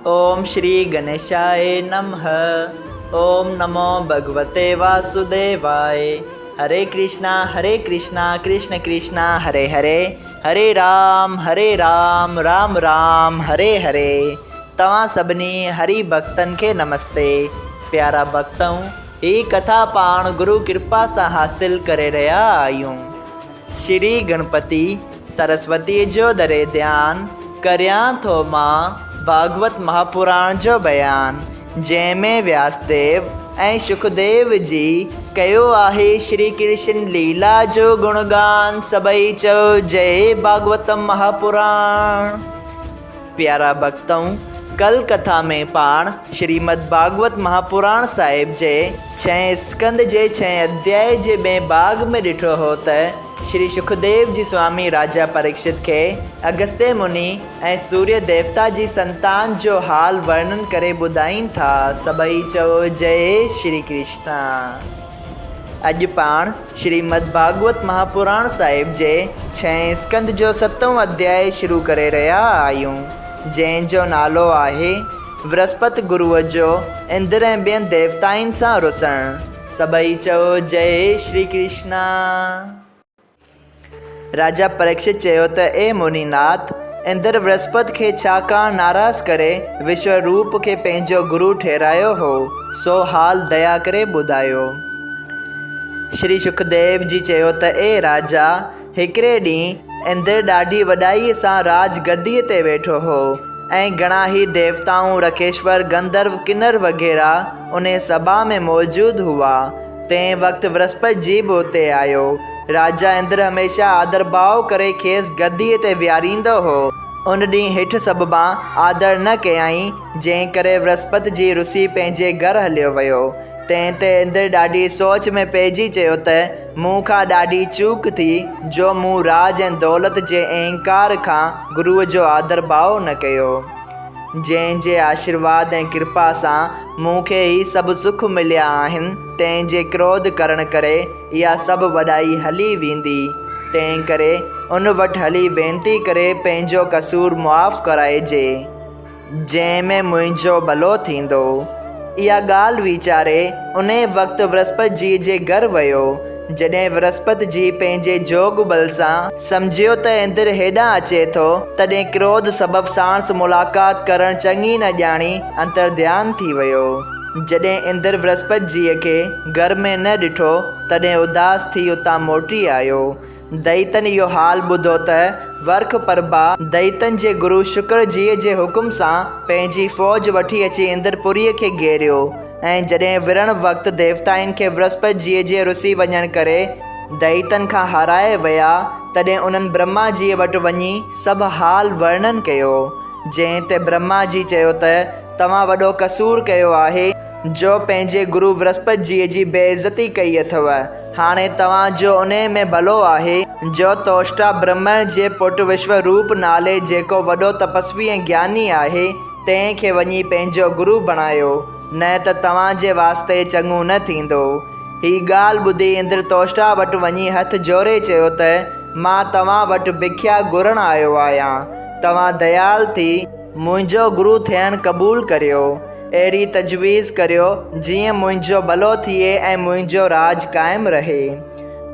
اوم شري گنيشاء نمه اوم نمو ڀڳوتي واسوديواء هري ڪرشنا هري ڪرشنا ڪرشن ڪرشنا هري هري هري رام هري رام رام رام هري هري توهان سڀني هري ڀڳتن کي نمستي پيارا ڀڳتؤ هي ڪٿا پاڻ گرو ڪرپا سان حاصل ڪري رهيا آهيون. شري گڻپتي سرسوتيء جو دري ڌيان، ڪريان ٿو مان ڀاڳوت مهاپراڻ جو بيان، جنهن ۾ وياسديو ۽ شڪديو جي ڪيو آهي شري ڪرشن ليلا جو گڻگان، سڀئي چئو جئي ڀاڳوتم مهاپراڻ. پيارا ڀڳتؤ! ڪل ڪٿا ۾ پاڻ شريمد ڀاڳوت مهاپراڻ صاحب جي ڇهين اسڪنڌ جي ڇهين اڌيائي جي ٻئين ڀاڳ ۾ ڏٺو هو ته شري شڪديو جي سوامي راجا پريڪشت کي اگستيه مني ۽ سوريه ديوتا جي سنتان جو حال ورڻن ڪري ٻڌائين ٿا. سڀئي چئو جئي شري ڪرشنا. اڄ پاڻ شريمد ڀاڳوت مهاپراڻ صاحب جي ڇهين اسڪنڌ جو ستون اڌيائي شروع ڪري رهيا آهيون، جنهن جو نالو آهي، ورسپت گروء جو اندر ۽ ٻين ديوتائن سان رسڻ. سڀئي چئو جئي شري ڪرشنا. راجا پريڪشت چيو ته اي مني ناٿ! اندر ورسپت کي ڇاڪاڻ ناراض ڪري وشو روپ کي پنهنجو گرو ٺهرايو هو، سو حال ديا ڪري ٻڌايو. شري شڪديو جي چيو ته اي راجا! هڪڙي ڏينهن اندر ڏاڍي وڏائيء سان راج گديء تي ويٺو هو ۽ گهڻا ئي ديوتائون، رکيشور، گنڌرو، ڪنر وغيره انهيء سڀا ۾ موجود هئا. تنهن وقت ورسپت جي به اتي آيو. راجا اندر هميشه آدرڀاء ڪري کيس گديء تي ويهاريندو هو. ان ڏينهن هيٺ سببان آدر نه ڪيائين، جنهن ڪري ورسپت جي رسي پنهنجي گهر هليو ويو. تنهن تي اندر ڏاڍي سوچ ۾ پئجي چيو ته، مون کان ڏاڍي چوڪ ٿي، جو مون راڄ ۽ دولت جي اهنڪار کان گروء جو آدرڀاء نه ڪيو. جنهن جي آشيرواد ۽ ڪرپا سان مون کي هي سڀ سک مليا آهن، تنهن جي ڪروڌ ڪرڻ ڪري اها سڀ وڏائي هلي ويندي. تنهن ڪري ان وٽ هلي وينتي ڪري پنهنجو قصور معاف ڪرائجي، جنهن ۾ منهنجو ڀلو ٿيندو. اها ڳالهه ويچاري انهيء وقت ورسپت جيء جي گهر ويو. جڏهن ورسپت جي پنهنجي جوڳ ٻل سان سمجهيو ته اندر هيڏانهن اچي ٿو، تڏهن ڪروڌ سبب ساڻس ملاقات ڪرڻ چڱي نه ڄاڻي انترڌيان ٿي ويو. جڏهن اندر ورسپت جيء کي گهر ۾ نه ڏٺو، تڏهن اداس ٿي اتان موٽي آيو. دئيتن اهو حال ٻڌو ته ورک پرڀا دئيتن جي گرو شڪر جيء جي حڪم سان پنهنجي فوج وٺي اچي اندرپوريء کي گهيريو ۽ جڏهن وڙهڻ وقت ديوتائن کي ورسپت جيء جي رسي وڃڻ ڪري دئيتن کان هارائي ويا، تڏهن انهن برهما جيء وٽ وڃي سڀ حال ورڻن ڪيو، جنهن تي برهما جي چيو ته توهان وڏو قصور ڪيو آهي، جو پنهنجي گرو ورسپت جيء جي بي عزتي ڪئي اٿو. هاڻي توهان جو انهيء ۾ ڀلو آهي، جو توشٽا برهمڻ جي پٽ وشو روپ نالي جيڪو وڏو تپسوي ۽ گياني آهي، تنهن کي وڃي پنهنجو گرو بڻايو، نه ته توهان جي واسطي چڱو نه ٿيندو. هي ڳالهه ٻڌي اندر توشٽا وٽ وڃي هٿ جوڙي چيو ته، مان توهان وٽ بکيا گهرڻ آيو آهيان، توهان ديال ٿي، منهنجو گرو ٿيڻ قبول ڪريو، اهڙي تجويز ڪريو، جيئن منهنجو ڀلو ٿئي ۽ منهنجو راڄ قائم رهي.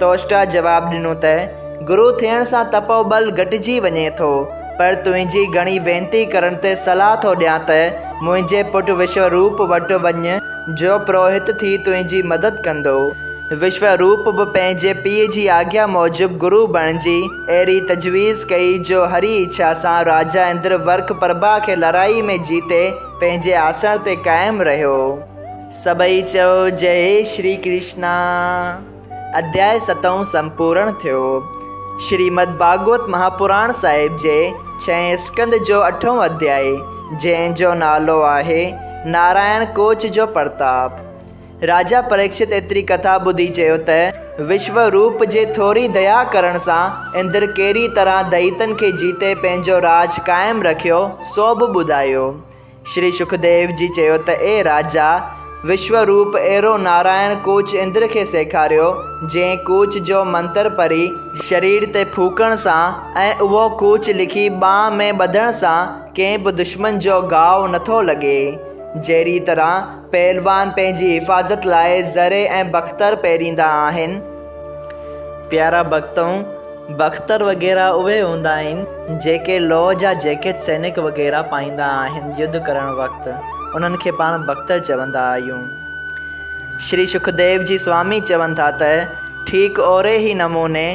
توشٽا جواب ڏنو ته، گرو ٿيڻ سان تپو ٻل گهٽجي وڃي ٿو، پر تنهنجي گهڻي وينتي ڪرڻ تي صلاح ٿو ڏيان ته منهنجي پٽ وشوروپ وٽ وڃ، جو پروهت ٿي تنهنجي مدد ڪندو. وشوروپ به پنهنجي پيء جي آگيا موجب گرو بڻجي اهڙي تجويز ڪئي جو هري اڇا سان راجا اندر ورک پرڀا کي لڙائي ۾ جيتي پنهنجي آسڻ تي قائم رهيو. سڀئي چئو جئي شري ڪرشنا. اڌياء ستون سمپورڻ ٿيو. شريمد ڀاڳوت مهاپراڻ صاحب جي ڇهين اسڪنڌ جو اٺون اڌياء جنهن جو نالو آهي نارائڻ ڪوچ جو پرتاپ. راجا پريڪشت ايتري ڪٿا ٻڌي چيو ته، وشو روپ جي ٿوري ديا ڪرڻ سان اندر ڪهڙي طرح دئيتن کي جيتي پنهنجو راڄ قائم رکيو، سو به ٻڌايو. شري شڪديو جي چيو ته اي راجا! وشوروپ اهڙو نارائڻ ڪوچ اندر کي سيکاريو، جنهن ڪوچ جو منتر پڙهي شرير تي ڦوڪڻ سان ۽ اهو ڪوچ لکي ٻانهن ۾ ٻڌڻ سان ڪنهن به دشمن جو گهاء نٿو لڳي. جهڙي طرح پهلوان پنهنجي حفاظت لاء زرهه ۽ بختر پهريندا آهن. پيارا ڀڳتؤ! بختر وغيره اهي هوندا آهن، جيڪي لوهه جا جيڪيٽ سينڪ وغيره پائيندا آهن يڌ ڪرڻ وقت، انهن کي پاڻ بختر چوندا آهيون. شري شڪديو جي سوامي چون ٿا ته ٺيڪ اهڙي ئي نموني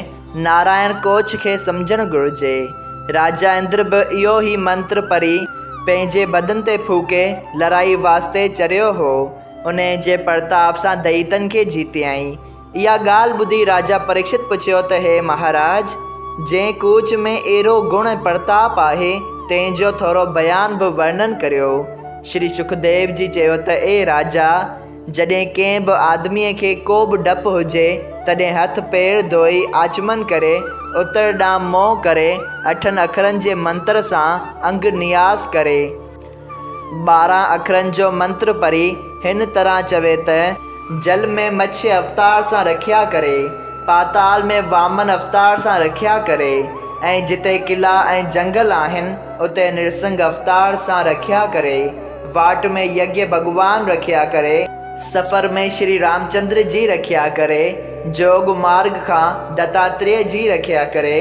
نارائڻ ڪوچ کي سمجهڻ گهرجي. راجا اندر به اهو ئي منتر پڙهي پنهنجي بدن تي ڦوڪي لڙائي واسطي چڙهيو هو. انهيء جي پرتاب سان دئيتن کي جيتيائين. اها ڳالهه ٻڌي راجا پريڪشت پڇيو ته هي مهاراج! جنهن ڪوچ ۾ اهڙو گڻ ۽ پرتاپ آهي، تنهن جو ٿورو بيان به ورنن ڪريو. شري شڪديو جي چيو ته اي راجا! جڏهن ڪنهن به آدميء کي ڪو به ڊپ هجي، تڏهن هٿ پير ڌوئي آچمن ڪري، اتر ڏانهن منهن ڪري، اٺن اکرن جي منتر سان انگ نياز ڪري. 12 اکرن جو منتر پڙهي هن طرح چوي ته. جل ۾ مڇي اوتار سان رکيا ڪري، پاتال ۾ وامن اوتار سان رکيا ڪري ۽ جتي قلعا ۽ جنگل آهن اتي نرسنگ اوتار سان رکيا ڪري، واٽ ۾ يگيه ڀڳوان رکيا ڪري، سفر ۾ شري رامچندر جي رکيا ڪري، جوڳ مارڳ کان دتاتريه جي رکيا ڪري،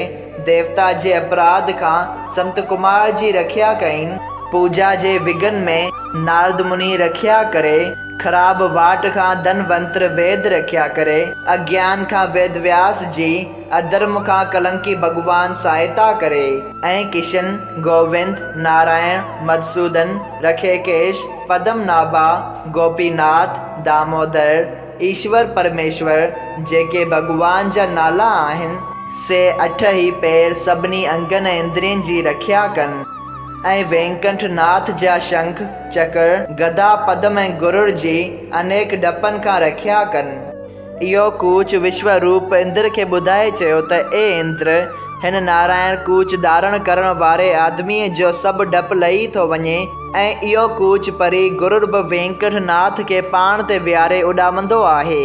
ديوتا جي اپراڌ کان سنت ڪمار جي رکيا ڪئين، پوڄا جي وگهن ۾ نارد مني رکيا ڪري، خراب واٽ کان ڌنونتر ويد رکيا ڪري، اگيان کان ويد وياس جي، اڌرم کان ڪلنڪي ڀڳوان سهائتا ڪري. ۽ ڪشن، گووند، نارائڻ، مڌسودن، رکيڪيش، پدم ناڀا، گوپي ناٿ، دامودر، ايشور پرميشور جيڪي ڀڳوان جا نالا آهن، سي اٺ ئي پير سڀني انگن ۽ اندرين جي رکيا ڪن ۽ وينڪنٺ ناٿ جا شنک، چڪر، گدا، پدم ۽ گرڙ جي انيڪ ڊپن کان رکيا ڪن. اهو ڪوچ وشو روپ اندر کي ٻڌائي چيو ته اي اندر! هن نارائڻ ڪوچ ڌارڻ ڪرڻ واري آدميء جو سڀ ڊپ لهي ٿو وڃي ۽ اهو ڪوچ پري گرڙ به وينڪٽ ناٿ کي پاڻ تي ويهاري اڏامندو آهي،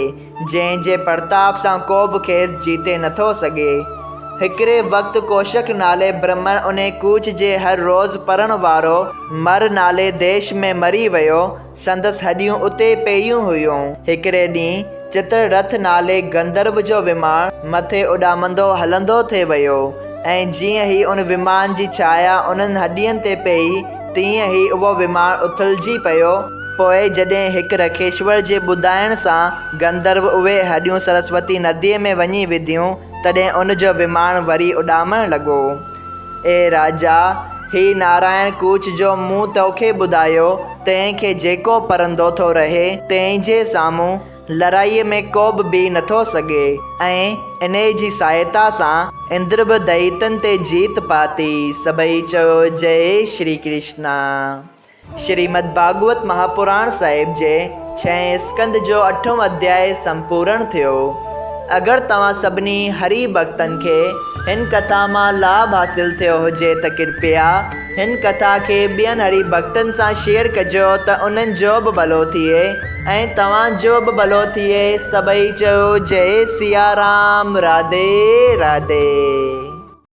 جنهن جي پرتاب سان ڪو به کيس جيتي نٿو سگهي. هڪڙي وقت ڪوشڪ نالي برهمڻ انهي ڪوچ جي هر روز پڙهڻ وارو مر نالي ديش ۾ مري ويو، سندس هڏيون اتي پيون هيون. هڪڙي ڏينهن چتر رٿ نالي گنڌرو جو ومان مٿي اڏامندو هلندو ٿي ويو ۽ جيئن ئي ان ومان جي ڇايا انهن هڏين تي پيئي تيئن ئي اهو ومان اٿلجي پيو. پوء جڏهن هڪ رکيشور جي ٻڌائڻ سان گنڌرو اهي هڏيون سرسوتي نديء ۾ وڃي وڌيون تڏهن ان جو ومان وري اڏامڻ لڳو. اي راجا! هي نارائڻ ڪوچ جو مون توکي ٻڌايو، تنهن کي جيڪو پرندو ٿو رهي، تنهن جي سامهون لڙائيء ۾ ڪو به بيهي نٿو سگهي، ۽ انهيء جي سهائتا سان اندر به دئيتن تي جيت پاتي. سڀئي چيو، جئي شري ڪرشنا. شريمد ڀاڳوت مهاپراڻ صاحب جي ڇهين اسڪنڌ جو اٺون اڌيائي سمپورڻ ٿيو. اگر توهان سڀني هري ڀڳتن کي هن ڪٿا مان لاڀ حاصل ٿيو هجي ته ڪرپيا هن ڪٿا کي ٻين هري ڀڳتن سان شيئر ڪجو ته انهن جو به ڀلو ٿئي ۽ توهان جو به ڀلو ٿئي سڀئي چيو جئي سيارام راڌي راڌي.